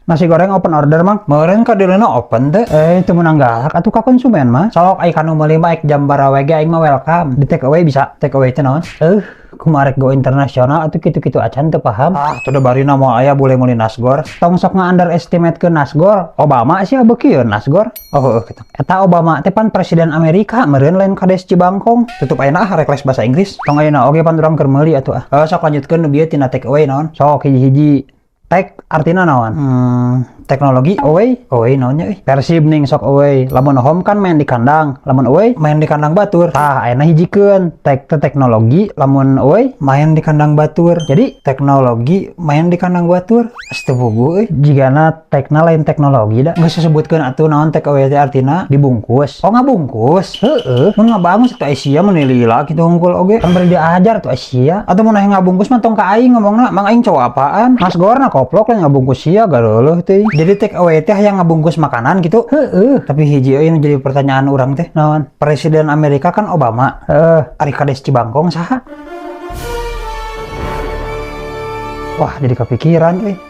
Nasi goreng open order, Mang. Meureun kadeuleuhna open teh. Eh, teu meunang galak atuh ka konsumen mah. Sok ai kanu meuli mah jam barawe ge aing mah welcome. Di take away bisa. Take away teh naon? Eh, kumaha rek go internasional atuh kitu-kitu acan teu paham. Ah, tuh da barina moal aya bule meuli nasgor. Tong sok nga-underestimate ke nasgor. Obama sih beukieun nasgor. Oh, heueuh kitu. Eta Obama teh pan presiden Amerika, meureun lain kades Cibangkong. Tutup ayeuna ah, rek les bahasa Inggris. Tong ayeuna oge pan urang keur meuli atuh ah. Sok lanjutkeun nu bieu tina take away naon? Sok hiji-hiji. Tech artinya naon? Teknologi away, away naonnya euy? Persib ning sok away. Lamun home kan main di kandang, lamun away main di kandang batur. Tah, ayeuna hijikeun. Tech teh teknologi, lamun away main di kandang batur. Jadi teknologi main di kandang batur. Astaga euy. Jigana tekna lain teknologi da. Geus disebutkeun atuh naon take away teh artina dibungkus. Oh, ngabungkus. Heeh. Mun ngabangus atuh Asia mun lila kitu hungkul oge. Kan bari diajar tuh Asia. Atau mun hayang ngabungkus mah tong ka aing ngomongna, mang aing cowok apaan? Nasgorna koplok lain ngabungkus sia gareuleuh teuing. Jadi take away teh hayang ngabungkus makanan gitu. Heeh. Tapi hiji euy nu jadi pertanyaan urang teh naon? Presiden Amerika kan Obama. Heeh. Ari kades Cibangkong saha? Wah, jadi kepikiran euy.